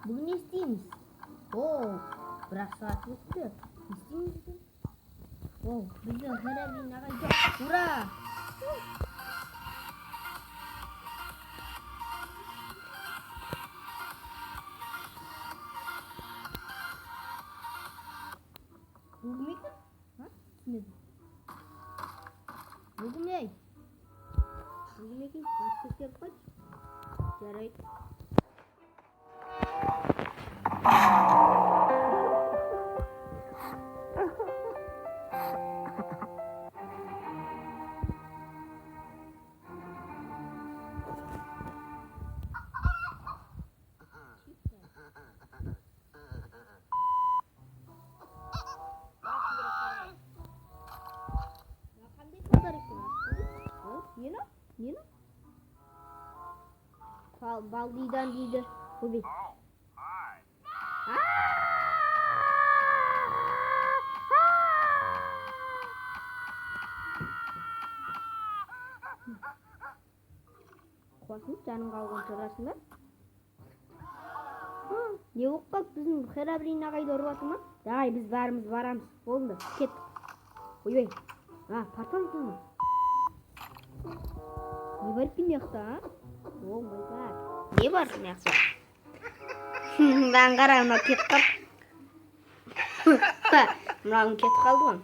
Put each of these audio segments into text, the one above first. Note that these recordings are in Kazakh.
Бүгін не істейміз? О, бір-ақ сағат өтті. Не істейміз екен? О, біздің Херобрин ағай жоқ. Ура! Бұл кім екен? А? Түсінбедім. Бұл кім ей? Бұл кім екен? Барып тексеріп қайтшы. Жарайды. Қандай подарок екен? Нені? Нені? Балдидан дейді. Ойбай. Oh, hi. Қуасың, жаның қалған шығарсың ба? Не болып қалды, біздің Херобрин ағайды ұрып жатыр ма? Давай, біз бәріміз барамыз. Болды, кеттік. Ойбай. А, портал екен ғой. Не бар екен мына жақта, а? Oh my God. Не бар мына жақта? Мынаған қара, мынау кетіп қалды. Мынауың кетіп қалды ғой.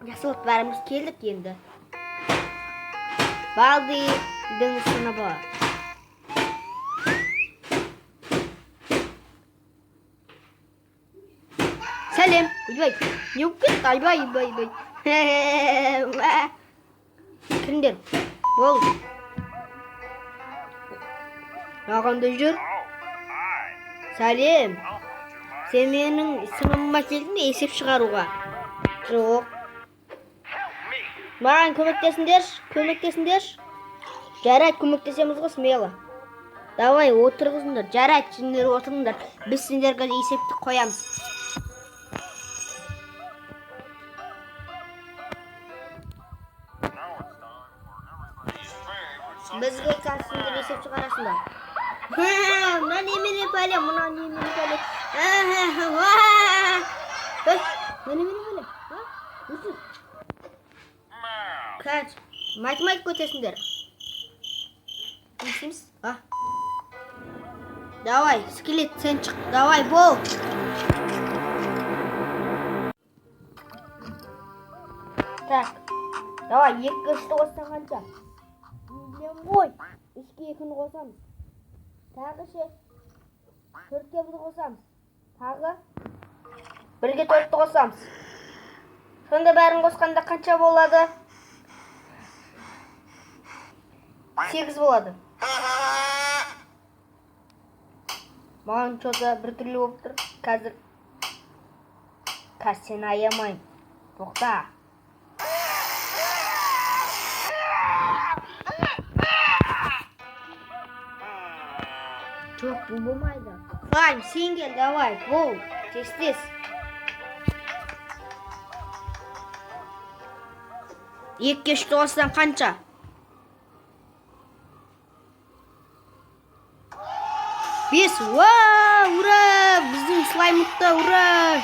Жақсы болды, бәріміз келдік енді. Балдидің сыныбы. Сәлем. Ойбай, не болып кетті? Ойбай, ойбай, ойбай. Кіріңдер. Болды. Маған да жүр. Oh, hi. Сәлем. Welcome to my. Сен менің сыныбыма келдің бе есеп шығаруға? Жоқ. Help me. Маған көмектесіңдерші, көмектесіңдерші. Жарайды, көмектесеміз ғой, смело. Давай, отырғызыңдар. Жарайды, сендер отырыңдар. Біз сендерге есепті қоямыз. Now it's time for everybody's favorite subject. Бізге қазір сендер есеп шығарасыңдар. Мына немене пәле, мына немене пәле. Ей, мына немене пәле? А? Өшір. Math. Қазір математика өтесіңдер. Не істейміз? А? Давай, скелет, сен шық. Давай, бол. Так, давай, екі үшті қоссаң қанша? Білемін ғой. Үшке екіні қосамыз. Тағы ше? Төртке бірді қосамыз. Тағы бірге төртті қосамыз. Сонда бәрін қосқанда қанша болады? 8 болады. Маған что-то біртүрлі болып тұр. Қазір. Қазір сені аямаймын. Тоқта. Жоқ, бұл болмайды. Слайм, сен кел, давай, бол. Тез тез. Екіге үшті қоссаң қанша? 5. Уа, ура! Біздің слайм ұтты, ура!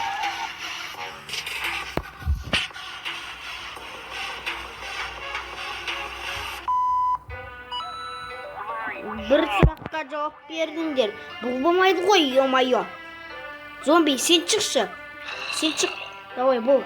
Бір сұраққа жауап бердіңдер. Бұл болмайды ғой, ё-моё. Зомби, сен шықшы. Сен шық. Давай, бол.